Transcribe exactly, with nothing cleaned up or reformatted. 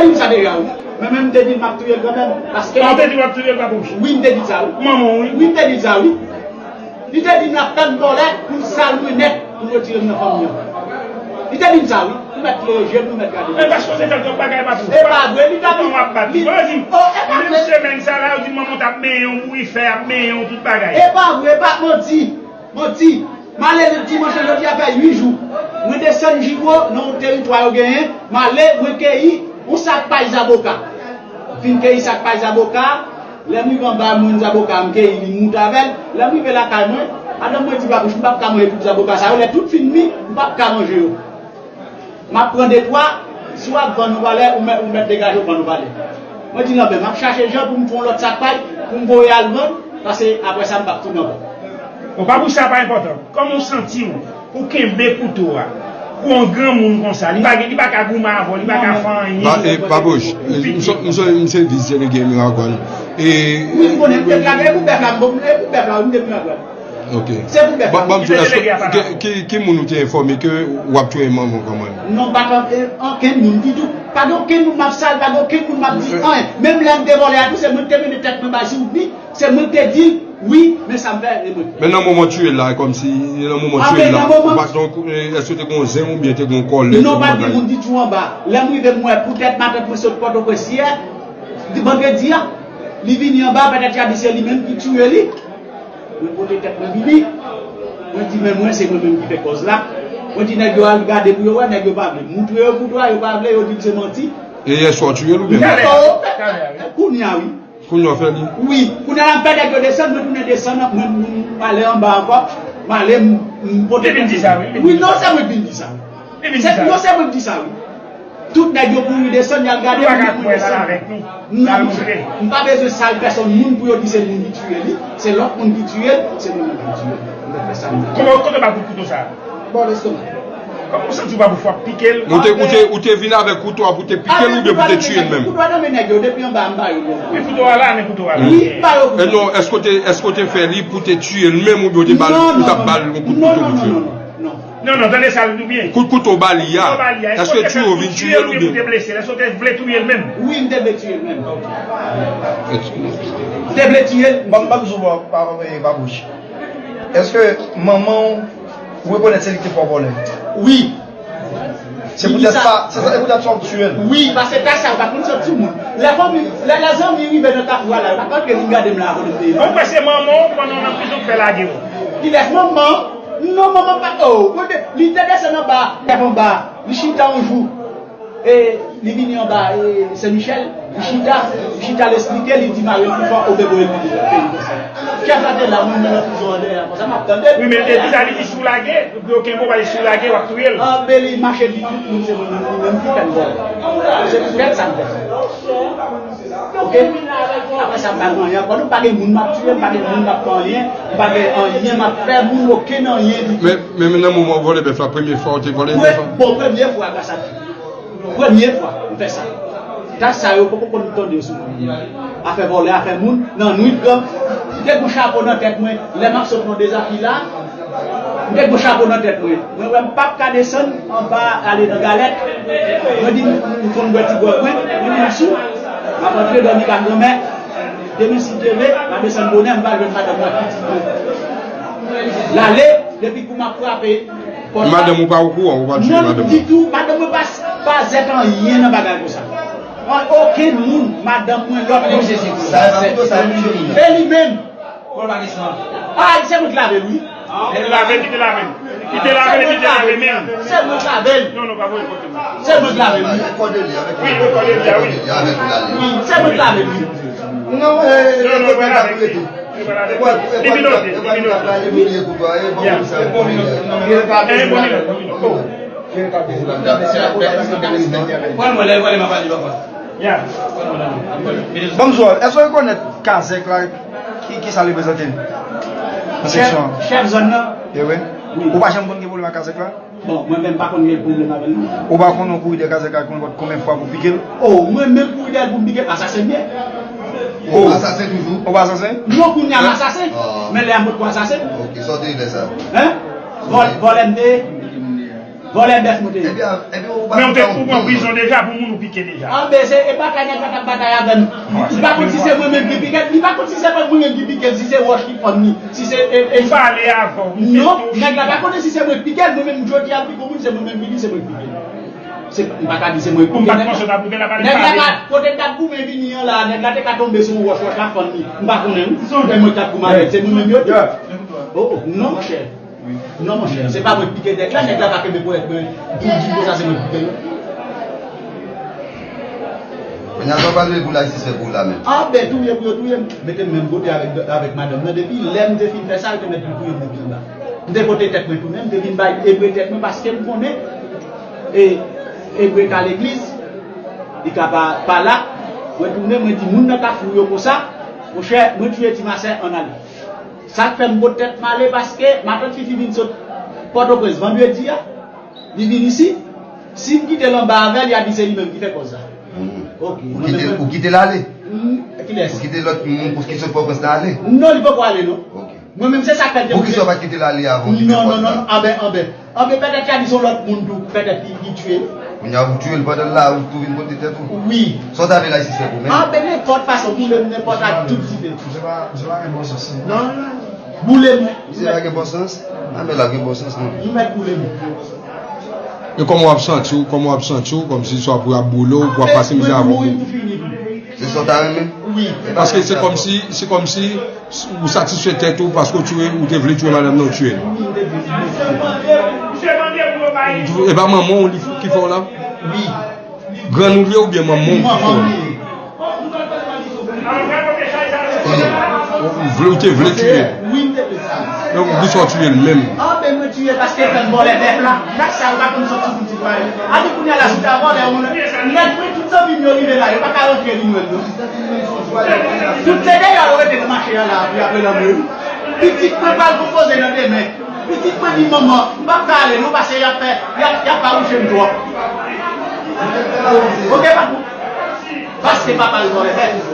Te di m sa deja, wi. Mwen menm, m te di l m ap touye l kanmenm. Paske. Non, w te di w ap touye l, Papouch? Wi, m te di l sa, wi. Manman w, wi. Wi, m te di l sa, wi. Li te di m l ap tann vòlè pou l sal mwen nèt, pou l retire m nan fanmi an. Li te di m sa, wi. Ou mèt leve je m, ou mèt gade. E paske w te fè l twòp bagay, Papouch. E pa vre, li ta di. Kòman w ap bat li? Li, oh, e pa vre. Menm semèn sa la, yo di manman w t ap benyen w, bouri fè, ap benyen w, tout bagay. E pa vre, e pa manti. Manti. M ale dimanch lan, jodi a fè uit jou. Mwen desann Jibo nan yon teritwa yo genyen. M ale, mwen keyi yon sak pay zaboka. Fin keyi sak pay zaboka, lè m rive anba, m jwenn zaboka, m keyi li, m moute avè l. Lè m rive lakay mwen, madanm mwen di, Papouch, m p ap ka manje tout zaboka sa yo. Lè tout fin mi, m p ap ka manje yo. M ap pran de twa, si w ap vann yon valè, ou mèt, ou mèt degaje w vann yon valè. Mwen di, non, ben, m ap chache jan pou m fè yon lòt sak pay, pou m voye al vann, paske apre sa, m p ap tounen ankò. Bon, Papouch, sa pa enpòtan. Kòman w santi w pou kenbe kouto a? Pou yon granmoun konsa, li pa gen, li pa ka goumen avè w, li pa ka fè anyen. Ba, e, Papouch, e, m se, m se, m se vis delege Miragwàn. E, wi, m konnen, m te plage, e pou bèf la, m bon, e pou bèf la, m te Miragwàn. Ok. Se pou bèf la. Ban m di w, èske, ki, ki, ki moun ou te enfòme ke w ap touye manman w kanmenm? Non, pa t an-, e, ankenn moun ditou. Pa gen okenn moun m ap sal, pa gen okenn moun m ap di anyen. Menm lè m te vòlè a tou, se mwen ki te mennen tèt mwen bay Sidney, se mwen ki te di l, wi, men sa m fè, e mwen. Men nan moman w touye l la, e kòmsi, nan moman w touye l la, ou pa t gen, e, èske te gen yon zen oubyen te gen yon kòlèt? Non, pa t gen moun ditou anba. Lè m rive, m wè poutèt matant mwen sot Pòtoprens yè, di vandredi a, li vini anba, petèt y a di se li menm ki touye li. Mwen pote tèt mwen vini. Mwen di, men mwen, se mwen menm ki fè kòz la. Mwen di, nèg yo al gade pou yo wè, nèg yo pa vle. M montre yo kouto a, yo pa vle, yo di m se manti. E yèswa w touye l oubyen? Talè a, talè a, wi. Kounye a, wi. Kounye a w fè li? Wi. Kounye a la, m fè nèg yo desann, mwen tounen desann, mwen, mwen, m ale anba ankò. M ale, m, m pote tèt mwen. Li vin di sa, wi. Wi, non, se mwen ki vin di sa. Li vin di sa. Non, se mwen ki di sa, wi. Tout nèg yo kouri desann, y al gade. Nou pa ka kwè l al avèk nou. Non, m pa bezwen sal pèsonn moun pou yo di se moun ki tiye li. Se lòt moun ki tiye l, se mwen menm ki tiye l. Mwen fè sa m vle. Kòman, kote w ba l kout kouto sa a? Bò lestomak. Kòman w santi w pa pou fwa pike l? Ou te, ou te, ou te vin avèk kouto a pou te pike l oubyen pou te tiye l menm? Kouto a nan men nèg yo, depi anba a, m ba yo l. Wi, kouto a la, men kouto a la. Wi, m ba yo kouto a. E non, èske w te, èske w te fè li pou te tiye l menm oubyen w te ba l, ou t ap ba l yon kout kouto pou tiye l? Non, non, non, non, non. Non, non, tande sa l di w byen. Kout kouto w ba li a, èske w te vin tiye l oubyen? Kout kouto w ba li a, èske w te vle touye l oubyen pou te blese l? Èske w te vle touye l menm? Wi, m te vle tiye l menm. M te vle tiye l. Ban m, ban m di w, pa, pa, pa, pa bouch. Èske manman w rekonèt se li ki te fè w vòlè? Wi. Se poutèt sa, se sa, se poutèt sa w tiye l? Wi, paske ta sa, w pa konn sòt sou moun. Lè fanmi, lè, lè zanmi rive nan kafou a la, yo pa ka antre vin gade m la, kote m te ye. Ou kwè se manman w, pandan w nan prizon, k fè lage w? Kilès manman? Non, manman pa, oh, kote, li te desann anba, lève anba, li chita yon jou. E, li vini anba, e, Sen Michèl, li chita, li chita, l esplike, li di mari l pou fò, o, bebe, l vini nan peyi konsa. Chèf la te la, mwen, mwen nan prizon an dèyè, konsa, m ap tande. Wi, men l te di sa, li di si w lage, pou yo kenbe w, paske si w lage, w ap touye l. Anben, li mache di tout moun, se mwen menm, li menm ki fè m vòlè. Se poutèt sa m fè sa. Oke? Apre sa, m pa gen anyen ankò, non, m pa gen moun m ap tiye, m pa gen moun m ap fè anyen, m pa gen anyen m ap fè moun, okenn anyen ditou. Men, men, men nan moman w vòlè bèf la, premye fwa w te vòlè bèf la? Bon, premye fwa, gras a Dye. Premye fwa, m fè sa. Tach sa yo, poko konn tande yo sou moun. Afè vòlè, afè moun, nan nwit, gang. M te gen chapo nan tèt mwen, lè m ap sot nan Dezafila, m te gen chapo nan tèt mwen. Mwen wè m p ap ka desann anba ale nan galèt. Mwen di, m, m konn bwè ti gwòg mwen, mwen di m sou. M ap antre dòmi ka granmè. Demen si Dye vle, m a desann bonè, m va jwenn madanm mwen ak pitit mwen. L ale, depi kou m ap frape pòt la. Madanm ou pa okouran, ou pa tiye madanm ou? Non, ditou, madanm mwen pa, pa zèt anyen nan bagay konsa. An, okenn moun, madanm mwen, lòt moun. Sa, sa, sa, sa, e li menm. Bon, pa gen san. Ah, se mwen ki lave l, wi. Li lave, li te lave l. Li te lave l, li te lave men l. Se mwen ki lave l. Non, non, pa voye kote mwen. Se mwen ki lave l, wi. Wi, rekòde li a, wi. Wi, se mwen ki lave l, wi. Non, eh, non, non, pa lave l. Li vin note, li vin note. Ya. Eh, bon, li note, li note. Oh. Pran mwen, lè l vole, m ap pale papa. Ya. Ban m di w, èske w rekonèt Kazèk la, ki, ki sa l reprezante nan seksyon an? Chèf, chèf zòn nan? E wi. Wi. Ou pa janm konn gen pwoblèm ak Kazèk la? Bon, mwen menm pa konn gen pwoblèm avè l, non. Ou pa konn yon kouri dèyè Kazèk la konn konbyen fwa pou pike l? Oh, mwen menm kouri dèyè l pou m pike l, asasen m ye. Oh. Asasen toujou? Ou pa asasen? Non, kounye a m asasen. Ah. Men lè a m potko asasen. Ok, sa w te vle sa? Hein? Vòl-, vòlè m te ye. Vòlè bèf nou te ye. Ebyen, ebyen, ou pa Men ou te, ou pran prizon deja pou moun ou pike deja. Anben, se, e batay nèg la t ap batay avè m. Li pa konn si se mwen menm ki pike l, li pa konn si se mwen menm ki pike l, si se wòch ki fann li, si se, e, e, M pale avè w, m te Non, nèg la pa konnen si se mwen ki pike l, mwen menm jodi a m pike yon moun, se mwen menm ki di se mwen ki pike l. Se, m pa ka di se mwen ki pike nèg la. Nèg la pa, kote l t ap goumen vini an la, nèg la te ka tonbe sou yon wòch, wòch la fann li. M pa konnen, wi. Se mwen ki t ap goumen avè l, se mwen menm yo di. Oh, non, monchè. Non, monchè, se pa mwen ki pike nèg la, nèg la pa kenbe ponyèt mwen pou l di m konsa se mwen ki pike l. Kounye a sa w pral leve pou lajistis fè pou ou la menm. Anben, touye pou yo touye m. Mete m menm kote avèk, avèk madanm nan. Depi lè m te fin fè sa, yo te mèt vin touye m depi anba. M te pote tèt mwen tounen, m te vin bay Ebre tèt mwen paske m konnen, e, Ebre ka legliz, li ka pa, pa la. Mwen tounen, mwen di moun nan Kafou yo konsa, monchè, mwen touye Ti Masè, ann ale. Sa k fè m pot tèt m ale, paske matant Fifi vin sot Pòtoprens vandredi a, li vin isit. Si m kite l anba avè l, y a di se li menm ki fè kòz la. Hmm. Ok. Ou kite l ale? Hmm, kilès? Ou kite lòt moun pou ki sot Pòtoprens la ale? Non, li poko ale, non. Ok. Mwen menm, se sa k fè l te Poukisa w pa t kite l ale avan w kite pòt la? Non, non, non, anben, anben. Anben, petèt y a di se yon lòt moun tou, petèt ki, ki tiye l. Kounye a ou tiye l pandan l la, ou tou vin pote tèt ou? Wi. Sa w ta vle lajistis fè pou ou menm? Anben, nenpòt fason, boule m nenpòt ak tout dife. Misye pa, misye pa gen bon sans, non. Non, non. Boule m. Misye pa gen bon sans? Anben, l ap gen bon sans, non. Ou mèt boule m. E kòman w ap santi w, kòman w ap santi w, kòmsi swa pou y ap boule w, pou w ap pase mizè avè w? Se sa w ta renmen? Wi. Paske se kòmsi, se kòmsi ou satisfè tèt ou paske w tiye, ou te vle tiye madanm nan, ou tiye l. E pa manman w li, ki fè w la? Wi. Grann ou li ye oubyen manman w ki fè w la? Ou vle, ou te vle tiye l. Wi, m te vle sa. Donk, poukisa w tiye l menm? Anben, mwen tiye paske fè m vòlè bèf la. Gad sa, yo pa konn sòti pou ti pale. Api kounye a la, si w ta vòlè, ou nèt, mwen, tout zanmi m yo rive la, yo pa ka rantre vin wè m, non. Tout se deyò yo rete nan mache a la, api apre lanmè. Pitit mwen pral konpoze nan demen. Pitit mwen di, manman, m p ap ka ale non, paske y ap fè, y ap, y ap fawouche m twòp. Ok, papou? Paske papa l vòlè bèf.